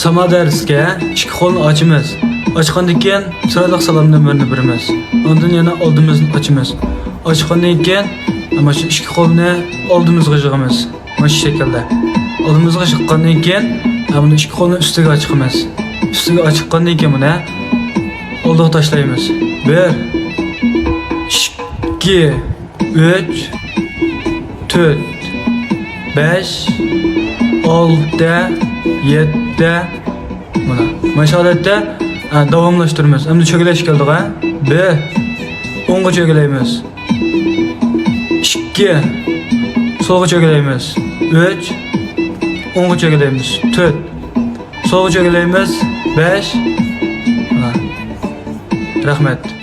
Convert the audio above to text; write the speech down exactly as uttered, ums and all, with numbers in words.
ساما دەرسكە ئىككى قولنى ئاچىمىز. ئاچقاندىن كېيىن چىرايلىق سالامدىن بىرنى بېرىمىز. ئاندىن يەنە ئالدىمىزنى ئاچىمىز. ئاچقاندىن كېيىن مانا شۇ ئىككى قولنى ئالدىمىزغا يىغىمىز. مانا شۇ شەكىلدە. ئالدىمىزغا يىغقاندىن كېيىن مانا ئىككى قولنى ئۈستىگە ئاچىقىمىز. ئۈستىگە ئاچىققاندىن كېيىن بۇنى ئالدىغا تاشلايمىز. بىر، ئىككى، ئۈچ، تۆت، بەش، ئالتە، يەتتە. مانا، مانا شۇ ھالەتتە، ئە، داۋاملاشتۇرىمىز. ئەمدى چۆگىلەش كەلدىغۇ. بىر، ئوڭغا چۆگىلەيمىز. ئىككى، سولغا چۆگىلەيمىز. ئۈچ، ئوڭغا چۆگىلەيمىز. تۆت، سولغا چۆگىلەيمىز. بەش. مانا. رەھمەت.